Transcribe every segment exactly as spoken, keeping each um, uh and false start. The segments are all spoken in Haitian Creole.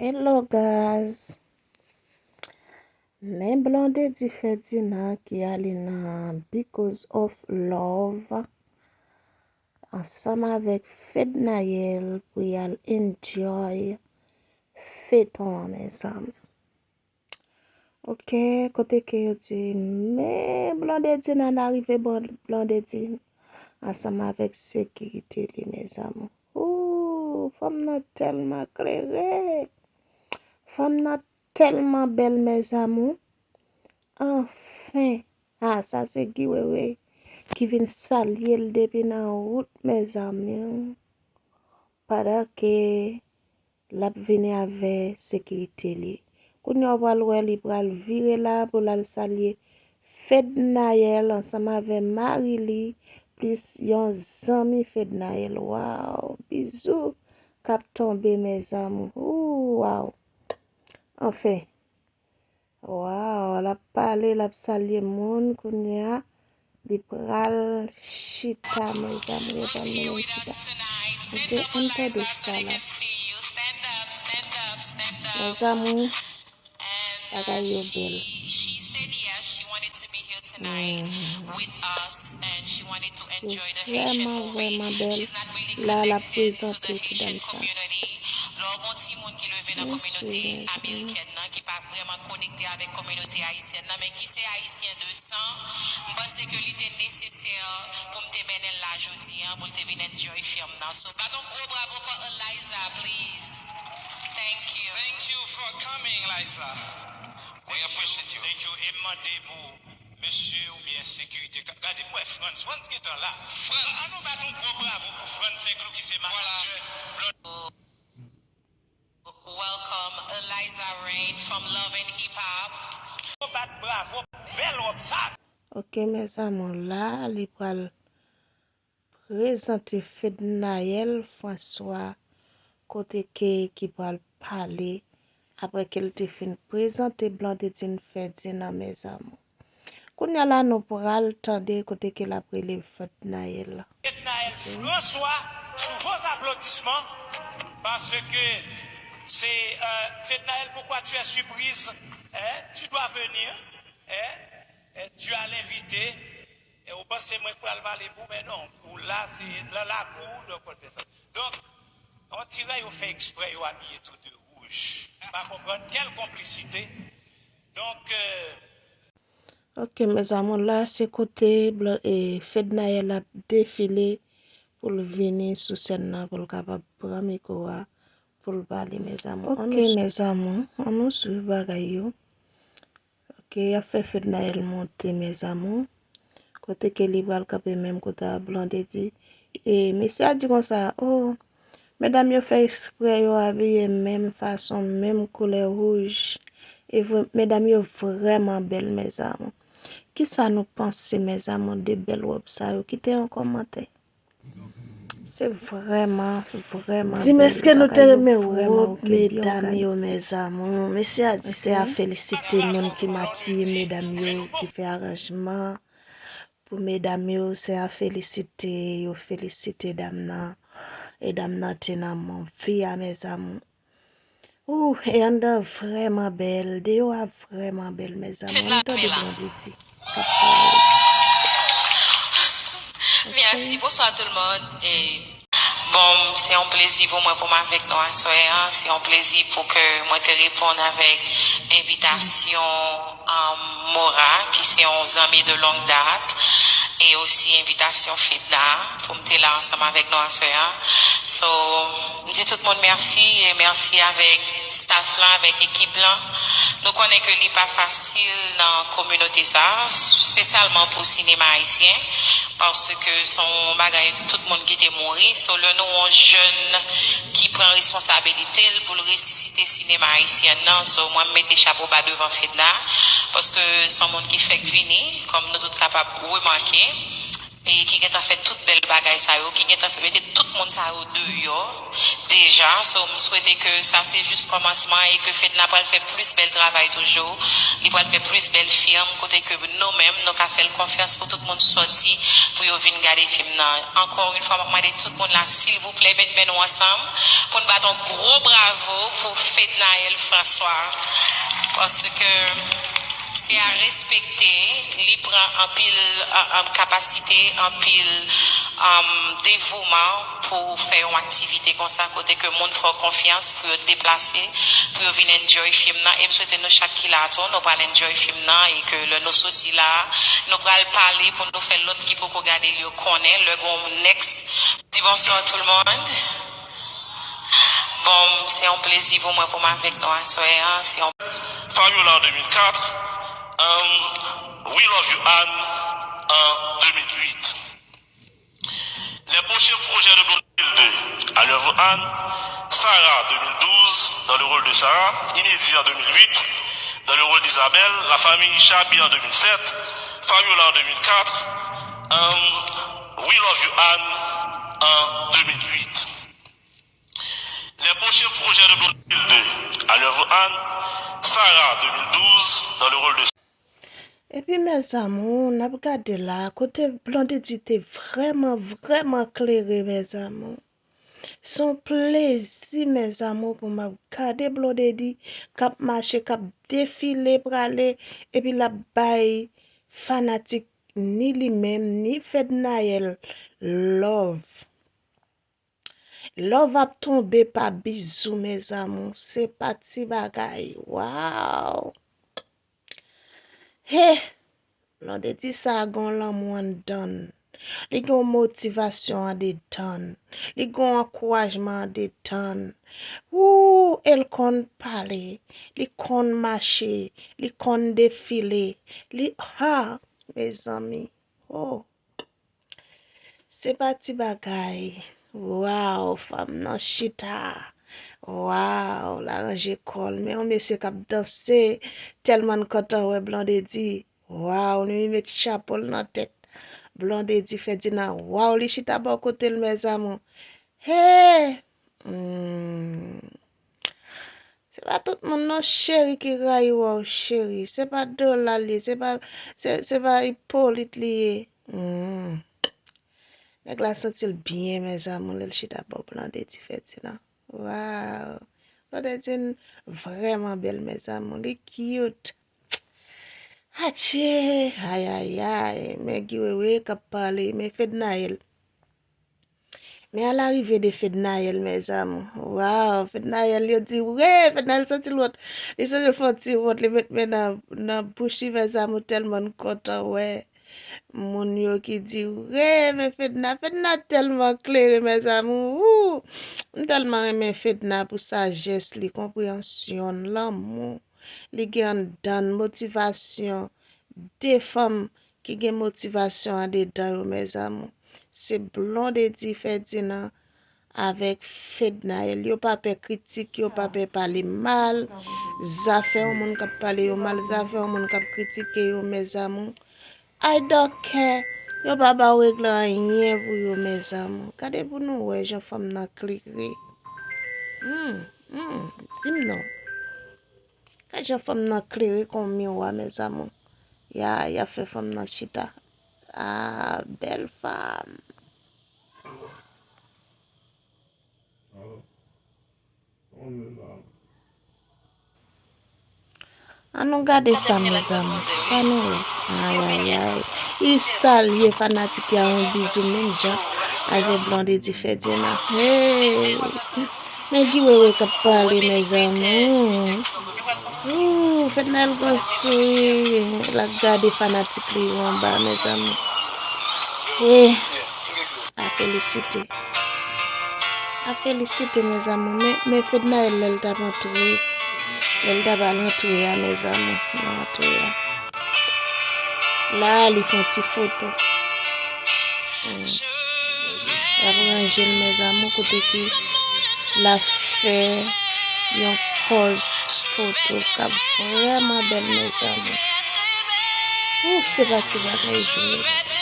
Hello guys. Men Blondedy Ferdinand ki ale nan Because of Love ansanm avèk Fednaelle pou y al enjoy feton an, mezanmi. Ok, kote ke yo di, men Blondedy nan arive, Blondedy ansanm avèk sekirite li, mezanmi. Ooh, fanm nan tèlman klere. Fanm nan tèlman bèl, mezanmi. Anfen. Ah, sa se Guy Wewe ki vin salye l depi nan wout, mezanmi. Pandan ke l ap vini avè sekirite li. Kounye a w pral wè li pral vire la pou l al salye Fednaelle ansanm avè mari li, plis yon zanmi Fednaelle. Waw, bizou k ap tonbe, mezanmi. Ooh, waw. Anfen. Waw, l ap pale, l ap salye moun, kounye a, li pral chita, mezanmi, li pral mennen l chita. Ok, ann tande sa l ap di. Mezanmi, bagay yo bèl. Yo vrèman, vrèman bèl. La, l ap prezante ti dam sa. Lè w gon timoun ki leve nan kominote amerikèn nan, ki pa vrèman konekte avèk kominote ayisyèn nan, men ki se ayisyen de san, m panse ke li te nesesè pou m te mennen l la jodi a, pou l te vin enjoy film nan. So, bat yon gwo bravo for Eliza, please. Thank you. Thank you for coming, Liza. We appreciate you. Thank you. E m mande pou mesye oubyen sekirite. Gade, m wè Frantz. Frantz gentan la. Frantz. An nou bat yon gwo bravo pou Frantz Saint-Cloud ki se manadjè Blondedy. Welcome, Eliza Reign from Love and Hip Hop. Yo bat bravo pou bèl wòb sa. Ok, mezanmi, la, li pral prezante Fednaelle François, kote ke ki pral pale apre ke l te fin prezante Blondedy Ferdinand, mezanmi. Kounye a la, nou pral tande kote ke l ap rele Fednaelle. Fednaelle François, sous vos applaudissements, parce que c'est, euh, Fednaelle, pourquoi tu es surprise? Hein? Tu dois venir. Hein? Hein? Tu as l'invité. E ou panse mwen k pral pale pou, men non, ou la, se nan lakou, donk, w fè sa. Donk, on dirait yo fè eksprè, yo abiye tou de wouj. M pa konprann kèl konplisite. Donk, euh, Ok, mezanmi, la se kote Blan-, e, Fednaelle ap defile pou l vini sou sèn nan, pou l kapab pran mikwo a, pou l pale, mezanmi. Ok, mezanmi, ann nou swiv bagay yo. Ok, y ap fè Fednaelle monte, mezanmi. Kote ke li pral kanpe menm kote a Blondedy. E mesye a di konsa, oh, medam yo fè eksprè, yo abiye menm fason, menm koulè wouj. E vre, medam yo vrèman bèl, mezanmi. Kisa nou panse, mezanmi, de bèl wòb sa yo? Kite yon kòmantè. Se vrèman, vrèman bèl. Di m, èske nou te renmen wòb medam yo, mezanmi? Mesye a di se a felisite moun ki makiye medam yo, ki fè aranjman pou medam yo, se a felisite, yo felisite dam nan. E dam nan te nan manvi a, mezanmi. Ooh, e anndan vrèman bèl, deyò a vrèman bèl, mezanmi. Ann tande Blondedy k ap pale. Mèsi, bonswa tout le monde. E, bon, se yon plezi pou mwen pou m avèk nou aswè a. Se yon plezi pou ke mwen te reponn avèk envitasyon, um, Mora, ki se yon zanmi de longue date, e osi envitasyon Fedna pou m te la ansanm avèk nou aswè a. So, m di tout moun mèsi e mèsi avèk staff la, avèk ekip la. Nou konnen ke li pa fasil nan kominote sa, espesyalman pou sinema ayisyen, paske se yon bagay tout moun kite mouri. So, lè nou wè yon jèn ki pran responsabilite l pou l resisite sinema ayisyen nan, so, mwen, m mete chapo ba devan Fedna, paske se yon moun ki fèk vini, kòm nou tout kapab remake. e ki gentan fè tout bèl bagay sa yo, ki gentan fè mete tout moun sa yo deyò deja. So, m swete ke sa se jis kòmansman e ke Fedna pral fè plis bèl travay toujou. Li pral fè plis bèl fim kote ke nou menm, nou ka fè l konfyans pou tout moun sòti pou yo vin gade fim nan. Ankò yon fwa, m ap mande tout moun la, silvouplè, met men nou ansanm pou n bat yon gwo bravo pou Fednaelle François. Paske se a respekte, li pran anpil, a, a, kapasite, anpil, um, devouman pou fè yon aktivite konsa kote ke moun fè w konfyans pou yo deplase, pou yo vin enjoy fim nan. E m swete nou chak ki la tou, nou pral enjoy fim nan e ke lè nou soti la, nou pral pale pou nou fè lòt ki poko gade l yo konnen lè gon next. Di bonsoir tout le monde. Bon, se yon plezi pou mwen pou m avèk nou aswè an. Se yon Fabiola en deux mille quatre, um, We Love You Anne en deux mille huit. Les prochains projets de Blondedy deux, I Love You Anne, Sarah deux mille douze, dans le rôle de Sarah, Inédit en deux mille huit, dans le rôle d'Isabelle, La Famille Chabi en deux mille sept, Fabiola en deux mille quatre, um, We Love You Anne en deux mille huit. Les prochains projets de Blondedy deux, I Love You Anne, Sarah deux mille douze, dans le rôle de Epi, mes amours, n ap gade la, kote Blondedy te vrèman, vrèman klere, mes amours. Se yon plezi, mes amours, pou m ap gade Blondedy k ap mache, k ap defile, prale, epi l ap bay fanatik ni li menm, ni Fednaelle love. Love ap tonbe pa bizou, mes amours. Se pa ti bagay. Waw! He! Blondedy sa a gon lanmou anndan l. Li gon motivasyon andedan l. Li gon ankourajman andedan l. Wou! E l konn pale. Li konn mache. Li konn defile. Li, ha! Mezanmi. Oh! Se pa ti bagay. Waw, fanm nan chita. Waw, l aranje kò l. Men yon mesye k ap danse. Tèlman n kontan wè Blondedy. Waw, li met chapo l nan tèt. Blondedy Ferdinand. Waw, li chita bò kote l, mes amours. Hey! Hmm. Se pa tout moun non, cheri, ki rayi wè w, cheri. Se pa Dola l ye, se pa, se, se pa Hyppolite li ye. Hmm. Nèg la santi l byen, mes amours, lè l chita bò Blondedy Ferdinand. Waw! Blondedy vrèman bèl, mes amours. Li cute. Atchè! Ayayay! Men Guy Wewe k ap pale, men Fednaelle. Men a larive de Fednaelle, mes amours. Waw, Fednaelle, yo di, wi, Fednaelle santi l wont. Li santi l fè yon ti wont, li met men nan, nan bouch li, mes amours, tèlman n kontan wè moun yo ki di, wi, men Fedna, Fedna tèlman klere, mes amours. Wou! M tèlman renmen Fedna pou sajès li, konpreyansyon l, lanmou li gen anndan l, motivasyon. De fanm ki gen motivasyon andedan yo, mes amours. Se Blondedy Ferdinand avèk Fednaelle. Yo pa pè kritik, yo pa pè pale mal. Zafè yon moun k ap pale yo mal, zafè yon moun k ap kritike yo, mes amours. I don't care. Yo pa ba w regle anyen pou yo, mes amours. Gade pou nou wè jan fanm nan klere. Hmm, hmm, di m non. Gad jan fanm nan klere kon miwa, mes amours. Ya, y ap fè fanm nan chita. Ah, bèl fanm. An nou gade sa, mes amours. Sa nou wè. Ayayay. Li salye fanatik yo a yon bizou menm jan avè Blondedy Ferdinand. Hey! Men Guy Wewe k ap pale, mes amours. Ooh, Fednaelle gon souri. L ap gade fanatik li yo anba, mes amours. Wi. A felisite. A felisite, mes amours. Men, men Fednaelle, lè l t ap antre, lè l t ap al antre a, mes amours, nan antre a. La, li fè yon ti foto. Hmm. L ap ranje l, mes amours, kote ke l ap fè yon pòz foto k ap vrèman bèl, mes amours. Ouh, se pa ti bagay, Juliette.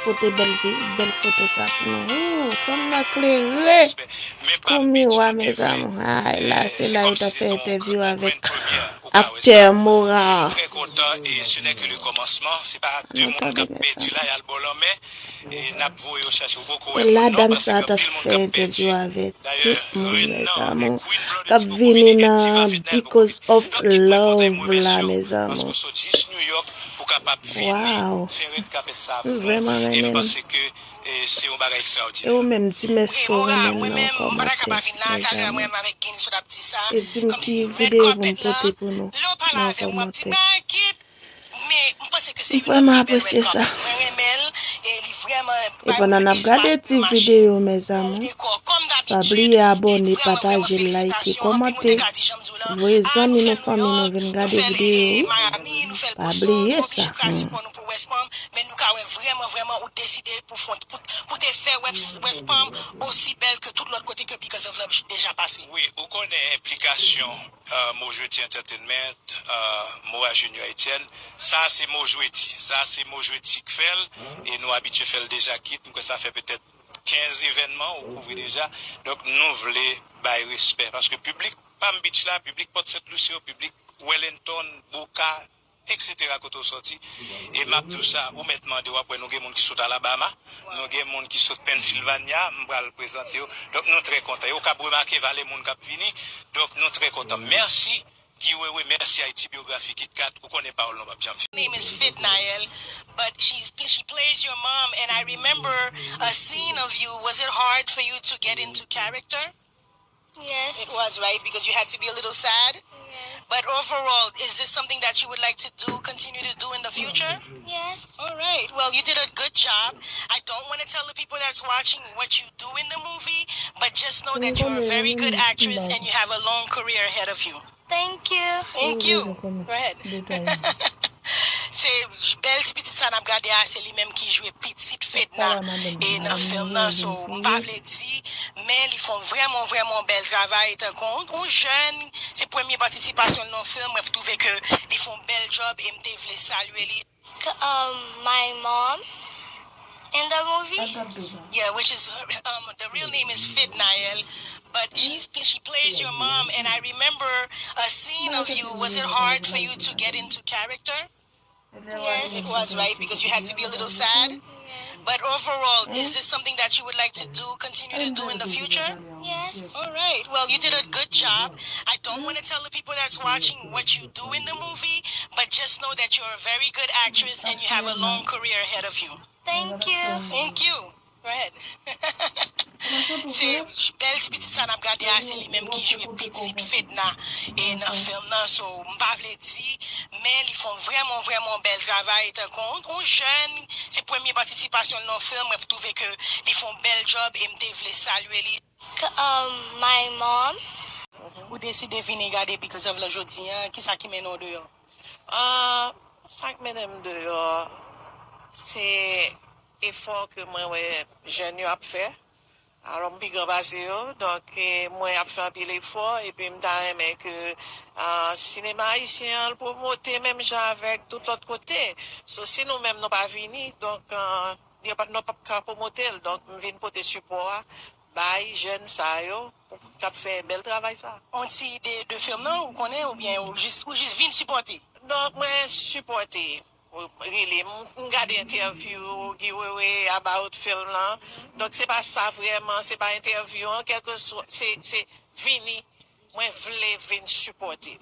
pote bèl vi, bèl foto sa pou nou. Ooh, fanm nan klere kou miwa, mezanmi. Ay, la, se la yo ta fè entèvyou avèk aktè Mora. An nou tande, mezanmi. E la, dam sa ta fè entèvyou avèk tout moun, mezanmi, k ap vini nan Because of Love la, mezanmi. Wow! M vrèman renmen l. E ou menm, di m èske w renmen l nan kòmantè, mezanmi. E di m ki videyo pou m pote pou nou nan kòmantè. M vrèman apresye sa. E pandan n ap gade ti videyo, mezanmi, pa bliye abòne, pataje, like, kòmante. Voye zanmi nou, fanmi nou vin gade videyo wi. Pa bliye sa. Hmm. Men nou ka wè vrèman, vrèman ou deside pou fon, pou, pou te fè West, West Palm osi bèl ke tout lòt kote ke Because of Love deja pase. Wi, ou konnen enplikasyon, euh, Mo Jweti Entertainment, euh, Mora Junior Etienne. Sa se Mo Jweti. Sa se Mo Jweti k fè l. E nou abitye fè l deja, kit, m kwè sa fè petèt kenz evènman ou kouvri deja. Donk, nou vle bay respè. Paske piblik Palm Beach la, piblik Port Saint Lucie yo, piblik Wellington, Boca, et cetera, kote w sòti. E m ap di w sa, ou mèt mande, w ap wè nou gen moun ki sot Alabama, nou gen moun ki sot Pennsylvania, m pral prezante yo. Donk, nou trè kontan. E w kab remake valè moun k ap vini. Donk, nou trè kontan. Mèsi, Guy Wewe, mèsi Haïti Biographie, KitKat, ou konnen pawòl nou p ap janm fini. Name is Fednaelle, but she's, she plays your mom, and I remember a scene of you. Was it hard for you to get into character? Yes. It was, right? Because you had to be a little sad? Yes. But overall, is this something that you would like to do, continue to do in the future? Yes. All right. Well, you did a good job. I don't want to tell the people that's watching what you do in the movie, but just know that you're a very good actress and you have a long career ahead of you. Thank you. Thank you. Go ahead. Se bèl ti pitit sa n ap gade a, se li menm ki jwe pitit Fedna e nan fim nan. So, m pa vle di, men li fè yon vrèman, vrèman bèl travay. Tankou yon, yon jèn, se premye patisipasyon l nan fim, mwen twouve ke li fè yon bèl djòb e m te vle salye li. K-, um, my mom in the movie. Yeah, which is her, um, the real name is Fednaelle, but she's, she plays your mom, and I remember a scene of you. Was it hard for you to get into character? Yes. It was, right? Because you had to be a little sad? Yes. But overall, is this something that you would like to do, continue to do in the future? Yes. All right. Well, you did a good job. I don't want to tell the people that's watching what you do in the movie, but just know that you're a very good actress and you have a long career ahead of you. Thank you. Thank you. Go ahead. Se bèl ti pitit sa n ap gade a, se li menm ki jwe pitit Fedna e nan fim nan. So, m pa vle di, men li fè yon vrèman, vrèman bèl travay. Tankou yon, yon jèn, se premye patisipasyon l nan fim, mwen twouve ke li fè yon bèl djòb e m te vle salye li. K-, um, my mom. Ou deside vini gade Because of Love jodi a, kisa ki mennen w deyò? Ah, sa k mennen m deyò, se efò ke mwen wè jèn yo ap fè. Alò, m pi gran pase yo, donk, eh, mwen ap fè anpil efò, epi m ta renmen ke, ah, sinema ayisyen an, l pwomote menm jan avèk tout lòt kote. So, si nou menm nou pa vini, donk, ah, yo pa, nou p ap ka pwomote l. Donk, m vin pote sipò a bay jèn sa yo k ap fè bèl travay sa. On ti ide de fim nan, ou konnen, oubyen ou jis, ou jis vin sipòte? Donk, mwen sipòte, really. M, m gade entèvyou Guy Wewe about film nan. Donk, se pa sa vrèman, se pa entèvyou an, kèlkeswa, se, se vini. Mwen vle vin sipòte.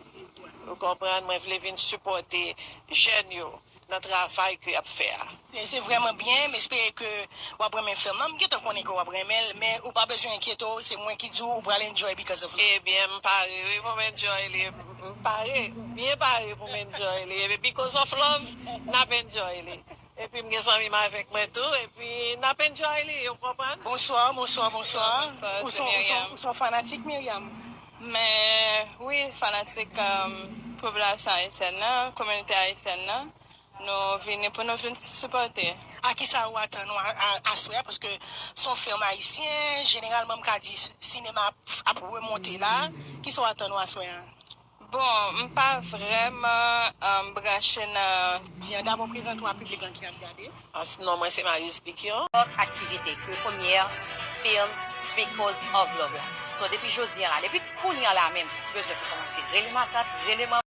Ou konprann? Mwen vle vin sipòte jèn yo nan travay ke y ap fè a. Se, se vrèman byen, m espere ke w ap renmen fim nan. M gentan konnen ke w ap renmen l, men ou pa bezwen enkyete w, se mwen ki di w, ou pral enjoy Because of Love. Ebyen, m pare, wi, pou m enjoy li. M, m pare, byen pare pou m enjoy li. Ebyen, Because of Love, n ap enjoy li. Epi m gen zanmi m avèk mwen tou, epi n ap enjoy li, ou konprann? Bonswa, bonswa, bonswa. Bonswa, ou se Myriam. Ou se yon fanatik Myriam? Men, wi, fanatik, um, popilasyon ayisyèn nan, kominote ayisyèn nan. Nou vini pou nou vin sipòte. A kisa ou atann ou a, a, aswè a? Paske se yon fim ayisyen, jeneralman m ka di s-, sinema ap, ap remonte la. Kisa ou atann ou aswè a? Bon, m pa vrèman um, branche nan. Di an dabò prezante w a piblik lan ki ap gade. As- Non, mwen se Maryse Picure. Lòt aktivite ke premyè, fim Because of Love la. So, depi jodi an la, depi kounye an la menm, bezwen pou kòmanse rele matant, rele manman.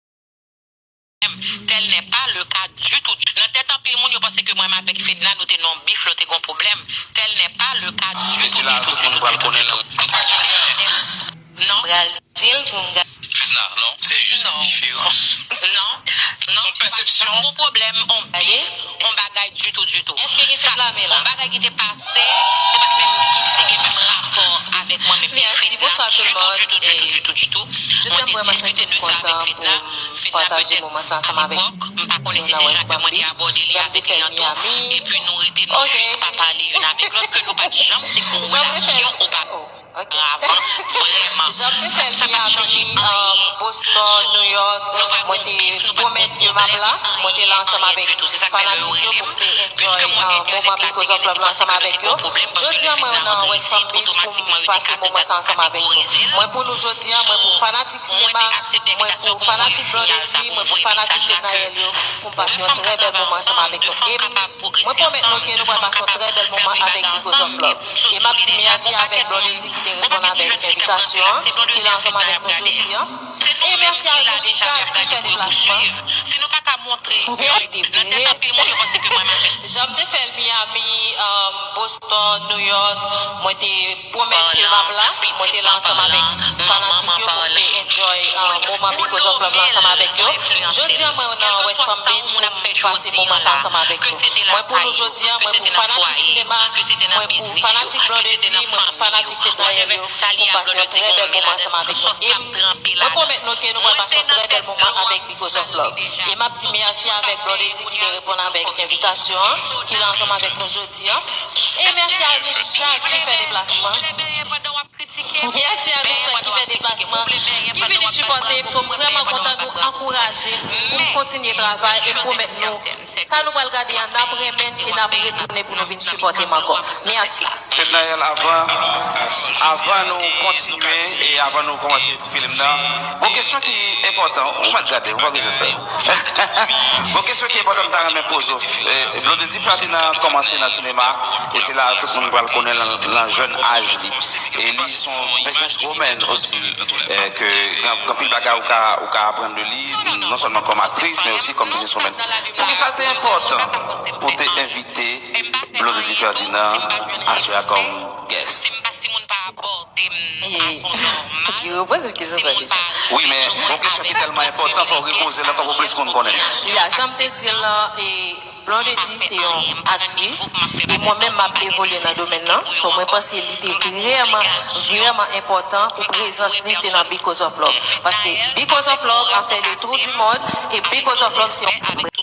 Tel n'est pas le cas du tout. Nan tèt anpil moun, yo panse ke mwen avèk Fedna, nou te nan yon bif, nou te gen yon pwoblèm. Tel n'est pas le cas du tout. E se la tout moun pral konnen nou. Non. Pral di l pou m gade. Fedna, non, se jis yon diferans. Non, non, se pa yon pwoblèm, on bif, on bagay ditou, ditou. Èske gen fèt lame la? On bagay ki te pase, se pa t menm ki te gen menm rapò avèk mwen menm e Fedna. Ditou, ditou, ditou, ditou. Mwen te diskite de sa avèk Fedna. Fedna petèt alepòk, m pa konnen si se jan ke mwen te abòde li avèk li an tou, epi nou rete nou jis pa pale youn avèk lòt, ke nou pa t janm te gen yon relasyon opa- Ok. Avan, vrèman. Jan m te fè l Miami, um, Boston, New York, mwen te pwomèt ke m ap la, mwen te la ansanm avèk fanatik yo pou m te enjoy, uh, moman Because of Love la ansanm avèk yo. Jodi a mwen nan West Palm Beach pou m pase moman sa ansanm avèk nou. Mwen pou nou jodi a, mwen pou fanatik sinema, mwen pou fanatik Blondedy, mwen pou fanatik Fednaelle yo, pou m pase yon trè bèl moman ansanm avèk nou. E mwen pwomèt nou ke nou pral pase yon trè bèl moman avèk Because of Love. E m ap di mèsi avèk Blondedy ki te reponn avèk envitasyon an, ki la ansanm avèk nou jodi an. E mèsi a nou chak ki fè deplasman. Mèsi vre. Jan m te fè l Miami, um, Boston, New York, mwen te pwomèt ke m ap la, mwen te la ansanm avèk fanatik yo pou m te enjoy, uh, moman Because of Love la ansanm avèk yo. Jodi a mwen nan West Palm Beach pou m pase moman sa ansanm avèk nou. Mwen pou nou jodi a, mwen pou fanatik sinema, mwen pou fanatik Blondedy, mwen pou fanatik Fednaelle yo, pou m pase yon trè bèl moman ansanm avèk nou. E mwen pwomèt nou ke nou pral pase yon trè bèl moman avèk Because of Love. E m ap di mèsi avèk Blondedy ki te reponn avèk envitasyon an, ki la ansanm avèk nou jodi a. E mèsi a nou chak ki fè deplasman. Mèsi a nou chak ki fè deplasman, ki vini sipòte, m vrèman kontan nou ankouraje pou n kontinye travay e pwomèt nou sa nou pral gade a, n ap renmen l e n ap retounen pou nou vin sipòte m ankò. Mèsi. Fednaelle, avan, avan nou kontinye e avan nou kòmanse fim nan, gon kesyon ki enpòtan, ou mèt gade, ou pa bezwen fè. Gon kesyon ki enpòtan m ta renmen poze w. Eh, Blondedy Ferdinand kòmanse nan sinema, e se la tout moun pral konnen l nan, nan jèn aj li. E li se yon businesswoman osi, eh, ke gen, gen anpil bagay ou ka, ou ka aprann de li, non sèlman kòm aktris, men osi kòm businesswoman. Poukisa l te enpòtan pou w te envite Blondedy Ferdinand aswè a kòm guest? Wi, men yon kesyon ki tèlman enpòtan, fò w repoze l ankò pou plis moun konnen. Ya, jan m te di l lan, e, Blondedy se yon aktris, e mwen menm m ap evolye nan domèn nan. So, mwen panse li te vrèman, vrèman enpòtan pou prezans li te nan Because of Love. Paske Because of Love a fait le tour du monde, e Because of Love se yon